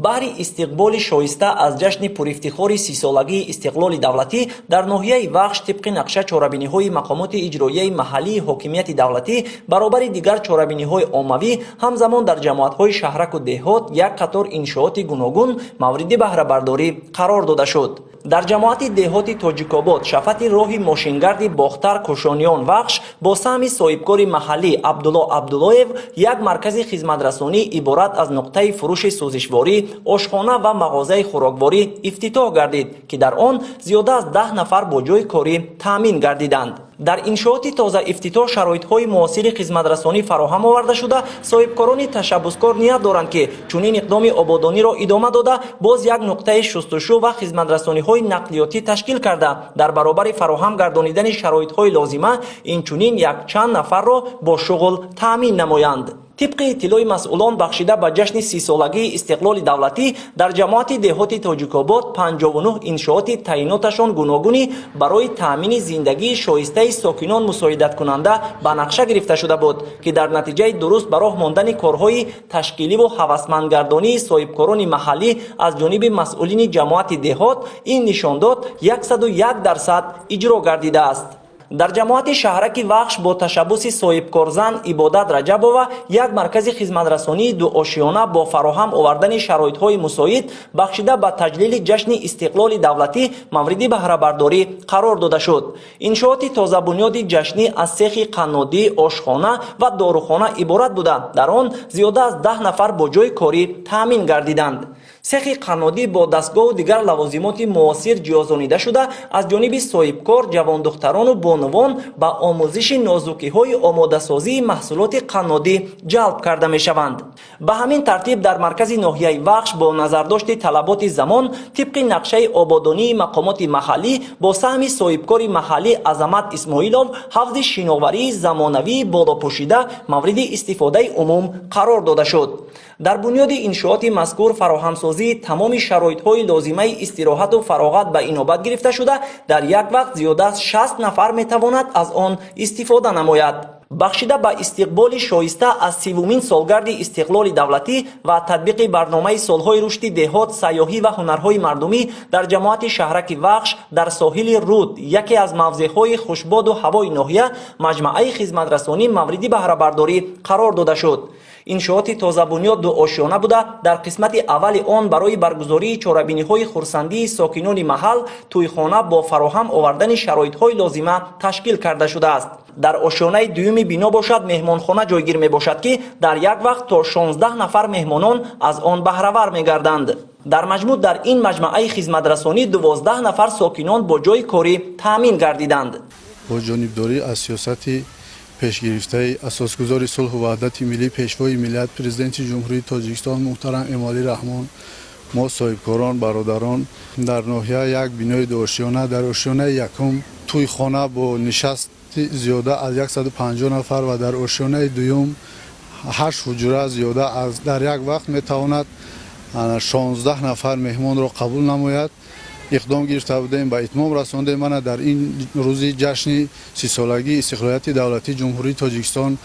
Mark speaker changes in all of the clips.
Speaker 1: Баҳри истиқболи шоиста аз ҷашни пурифтихори 30-солагии истиқлоли давлатӣ дар ноҳияи Вахш тибқи нақша чорабиниҳои мақомоти иҷроияи маҳаллии ҳокимияти давлатӣ баробари дигар чорабиниҳои оммавӣ, ҳамзамон дар ҷамоатҳои шаҳраку деҳот як қатор иншооти гуногун мавриди баҳрабардорӣ қарор дода шуд. Дар ҷамоати деҳоти Тоҷикобод шафати роҳи мошингарди Бохтар Кӯшониён Вахш бо саҳми соҳибкори маҳаллӣ Абдулло Абдуллоев як маркази хизматрасонӣ иборат аз нуқтаи фурӯши сӯзишворӣ, ошхона ва мағозаи хӯрокворӣ ифтитоҳ гардид, ки дар он зиёда аз 10 нафар бо ҷойи корӣ таъмин гардиданд. Дар иншооти тозаифтитоҳ шароитҳои муосири хизматрасонӣ фароҳам оварда шуда, соҳибкорони ташаббускор ният доранд, ки чунин иқдоми ободониро идома дода, боз як нуқтаи шустушӯ ва хизматрасониҳои нақлиётӣ ташкил карда, дар баробари фароҳам гардонидани шароитҳои лозима инчунин якчанд нафарро бо шуғл таъмин намоянд. Тибқи иттилои масъулон, бахшида ба ҷашни 30-солагии истиқлоли давлатӣ дар ҷамоати деҳоти Тоҷикобод 59 иншооти таъиноташон гуногунӣ барои таъмини зиндагии шоистаи сокинон мусоидаткунанда ба нақша гирифта шуда буд, ки дар натиҷаи дуруст ба роҳ мондани корҳои ташкиливу ҳавасмандгардонии соҳибкорони маҳаллӣ аз ҷониби масъулини ҷамоати деҳот ин нишондод 101% иҷро гардидааст. Дар ҷамоати шаҳраки Вахш бо ташаббуси соҳибкорзан Ибодат Раҷабова як маркази хизматрасонии дуошиёна бо фароҳам овардани шароитҳои мусоид бахшида ба таҷлили ҷашни истиқлоли давлатӣ мавриди баҳрабардорӣ қарор дода шуд. Иншооти тозабунёди ҷашнӣ аз сехи қаннодӣ, ошхона ва дорухона иборат буда, дар он зиёда аз 10 нафар бо ҷойи корӣ таъмин гардиданд. Сехи қаннодӣ бо дастгоҳу дигар лавозимоти муосир ҷиҳозонида шуда, аз ҷониби соҳибкор ҷавондухтарону бонувон ба омӯзиши нозукиҳои омодасозии маҳсулоти қаннодӣ ҷалб карда мешаванд. Ба ҳамин тартиб, дар маркази ноҳияи Вахш бо назардошти талаботи замон тибқи нақшаи ободонии мақомоти маҳаллӣ бо саҳми соҳибкори маҳаллӣ Азамат Исмоилов ҳавзи шиноварии замонавии болопӯшида мавриди истифодаи умум қарор дода шуд. Дар бунёди иншооти мазкур фароҳамсозии тамоми шароитҳои лозимаи истироҳату фароғат ба инобат гирифта шуда, дар як вақт зиёда аз 60 нафар метавонад аз он истифода намояд. Бахшида ба истиқболи шоиста аз 30-умин солгарди истиқлоли давлатӣ ва татбиқи барномаи солҳои рушди деҳот, сайёҳӣ ва ҳунарҳои мардумӣ дар ҷамоати шаҳраки Вахш дар соҳили руд, яке аз мавзеъҳои хушбоду ҳавои ноҳия, маҷмааи хизматрасонӣ мавриди баҳрабардорӣ қарор дода шуд. Иншооти тозабунёд дуошиёна буда, дар қисмати аввали он барои баргузории чорабиниҳои хурсандии сокинони маҳал тӯйхона бо фароҳам овардани шароитҳои лозима ташкил карда шудааст. Дар ошёнаи дуюми бино бошад, меҳмонхона ҷойгир мебошад, ки дар як вақт то 16 нафар меҳмонон аз он баҳравар мегарданд. Дар маҷмӯъ дар ин маҷмааи хизматрасонӣ 12 нафар сокинон бо ҷойи корӣ таъмин гардиданд.
Speaker 2: Бо ҷонибдорӣ аз сиёсати пешгирифтаи асосгузори сулҳу ваҳдати миллӣ, Пешвои миллат, Президенти Ҷумҳурии Тоҷикистон муҳтарам Эмомалӣ Раҳмон, мо соҳибкорон бародарон дар ноҳия як бинои дуошиёна, дар ошёнаи якум тӯйхона бо нишасти зиёда аз 150 нафар ва дар ошёнаи дуюм ҳашт ҳуҷра, зиёда аз дар як вақт метавонад 16 нафар меҳмонро қабул намояд, иқдом гирифта будем, ба итмом расондем. Мана дар ин рӯзи ҷашни 30-солагии истиқлолияти давлатии Ҷумҳурии Тоҷикистон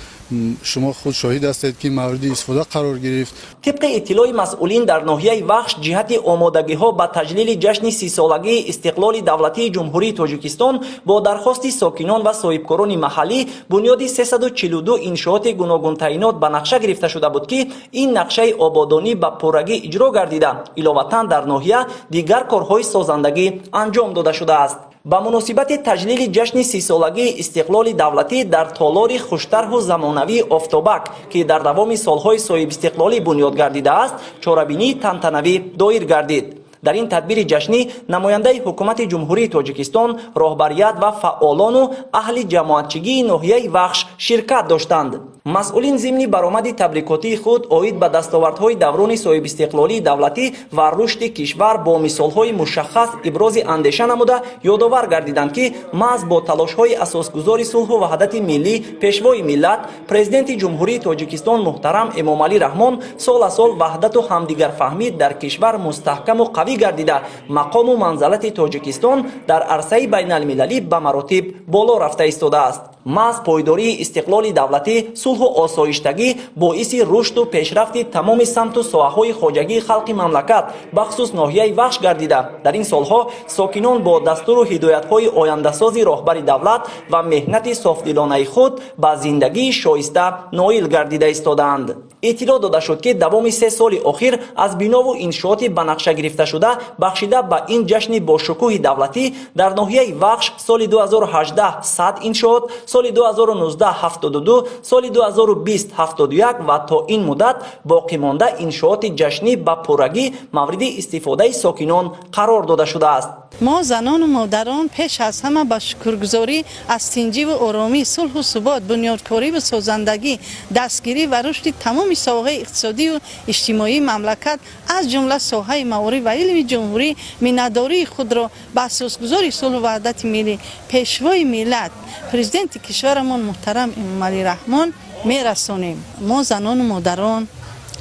Speaker 2: шумо худ шоҳид ҳастед, ки мавриди истифода қарор гирифт.
Speaker 1: Тибқи иттилои масъулин, дар ноҳияи Вахш ҷиҳати омодагиҳо ба таҷлили ҷашни 30-солагии истиқлоли давлатии Ҷумҳурии Тоҷикистон бо дархости сокинон ва соҳибкорони маҳаллӣ бунёди 342 иншооти гуногунтаъинот ба нақша гирифта шуда буд, ки ин нақшаи ободонӣ ба пуррагӣ иҷро гардида, иловатан дар ноҳия дигар корҳои созандагӣ анҷом дода шудааст. Ба муносибати таҷлили ҷашни 30-солагии истиқлоли давлатӣ дар толори хуштарҳу замонавии Офтобак, ки дар давоми солҳои соҳибистиқлолӣ бунёд гардидааст, чорабинии тантанавӣ доир гардид. Дар ин тадбири ҷашнӣ намояндаи ҳукумати Ҷумҳурии Тоҷикистон, роҳбарият ва фаъолону аҳли ҷамоатчигии ноҳияи Вахш ширкат доштанд. Масъулин зимни баромади табрикотии худ оид ба дастовардҳои даврони соҳибистиқлолии давлатӣ ва рушди кишвар бо мисолҳои мушаххас ибрози андеша намуда, ёдовар гардиданд, ки маҳз бо талошҳои асосгузори сулҳу ваҳдати миллӣ, Пешвои миллат, Президенти Ҷумҳурии Тоҷикистон муҳтарам Эмомалӣ Раҳмон сол аз сол ваҳдату ҳамдигарфаҳмӣ дар кишвар мустаҳкаму қавӣ гардида, мақому манзалати Тоҷикистон дар арсаи байналмилалӣ ба маротиб боло рафта истодааст. Маҳз пойдории истиқлоли давлатӣ, сулҳу осоиштагӣ боиси рушду пешрафти тамоми самту соҳаҳои хоҷагии халқи мамлакат, бахусус ноҳияи Вахш гардида, дар ин солҳо сокинон бо дастуру ҳидоятҳои ояндасози роҳбари давлат ва меҳнати софдилонаи худ ба зиндагии шоиста ноил гардида истодаанд. Иттилоъ дода шуд, ки давоми 3 соли охир аз бинову иншооти ба нақша гирифташуда бахшида ба ин ҷашни бошукӯҳи давлатӣ дар ноҳияи Вахш соли 2018 100 иншоот, соли 2019 72, соли 2020 71 ва то ин муддат боқимонда иншооти ҷашнӣ ба пуррагӣ мавриди истифодаи сокинон қарор дода шудааст.
Speaker 3: Мо, занону модарон, пеш аз ҳама ба шукргузорӣ аз тинҷиву оромӣ, сулҳу субот, бунёдкориву созандагӣ, дастгирӣ ва рушди тамоми соҳаи иқтисодию иҷтимоии мамлакат, аз ҷумла соҳаи маориф ва илми ҷумҳурӣ, миннатдории худро ба асосгузори сулҳу ваҳдати миллӣ, пешвои миллат, президенти кишварамон муҳтарам Эмомалӣ Раҳмон мерасонем. Мо, занону модарон,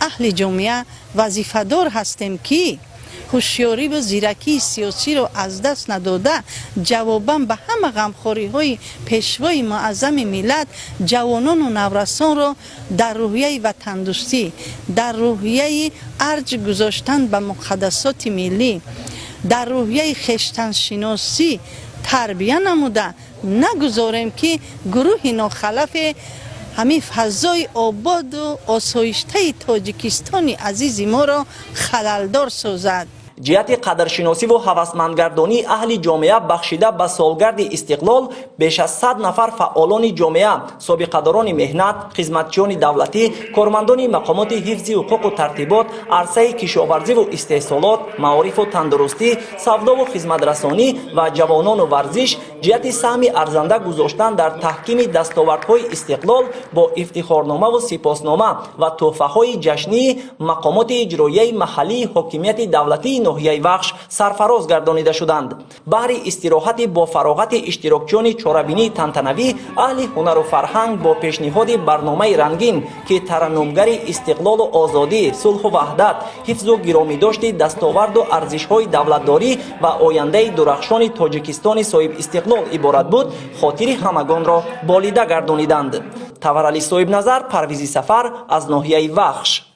Speaker 3: аҳли ҷомеа, вазифадор ҳастем, ки ҳушёрӣ ва зиракии сиёсиро аз даст надода, ҷавобан ба ҳама ғамхориҳои пешвои муаззами миллат ҷавонону наврасонро дар рӯҳияи ватандӯстӣ, дар рӯҳияи арҷ гузоштан ба муқаддасоти миллӣ, дар рӯҳияи хештаншиносӣ тарбия намуда, нагузорем, ки гурӯҳи нохалафе ҳамин фазои ободу осоиштаи Тоҷикистони азизи моро халалдор созад.
Speaker 1: Ҷиҳати қадршиносиву ҳавасмандгардонии аҳли ҷомеа бахшида ба солгарди истиқлол беш аз 100 нафар фаъолони ҷомеа, собиқадорони меҳнат, хизматчиёни давлатӣ, кормандони мақомоти ҳифзи ҳуқуқу тартибот, арсаи кишоварзиву истеҳсолот, маорифу тандурустӣ, савдову хизматрасонӣ ва ҷавонону варзиш ҷиҳати саҳми арзанда гузоштан дар таҳкими дастовардҳои истиқлол бо ифтихорномаву сипоснома ва тӯҳфаҳои ҷашнии мақомоти иҷроияи маҳаллии ҳокимияти давлатии ноҳияи Вахш сарфароз гардонида шуданд. Баҳри истироҳати бо фароғати иштирокчиёни чорабинии тантанавӣ аҳли ҳунару фарҳанг бо пешниҳоди барномаи рангин, ки тараннумгари истиқлолу озодӣ, сулҳу ваҳдат, ҳифзу гиромидошти дастоварду арзишҳои давлатдорӣ ва ояндаи дурахшони Тоҷикистони соҳибистиқлол иборат буд, хотири ҳамагонро болида гардониданд. Таварали Соҳибназар, Парвизи Сафар аз ноҳияи Вахш.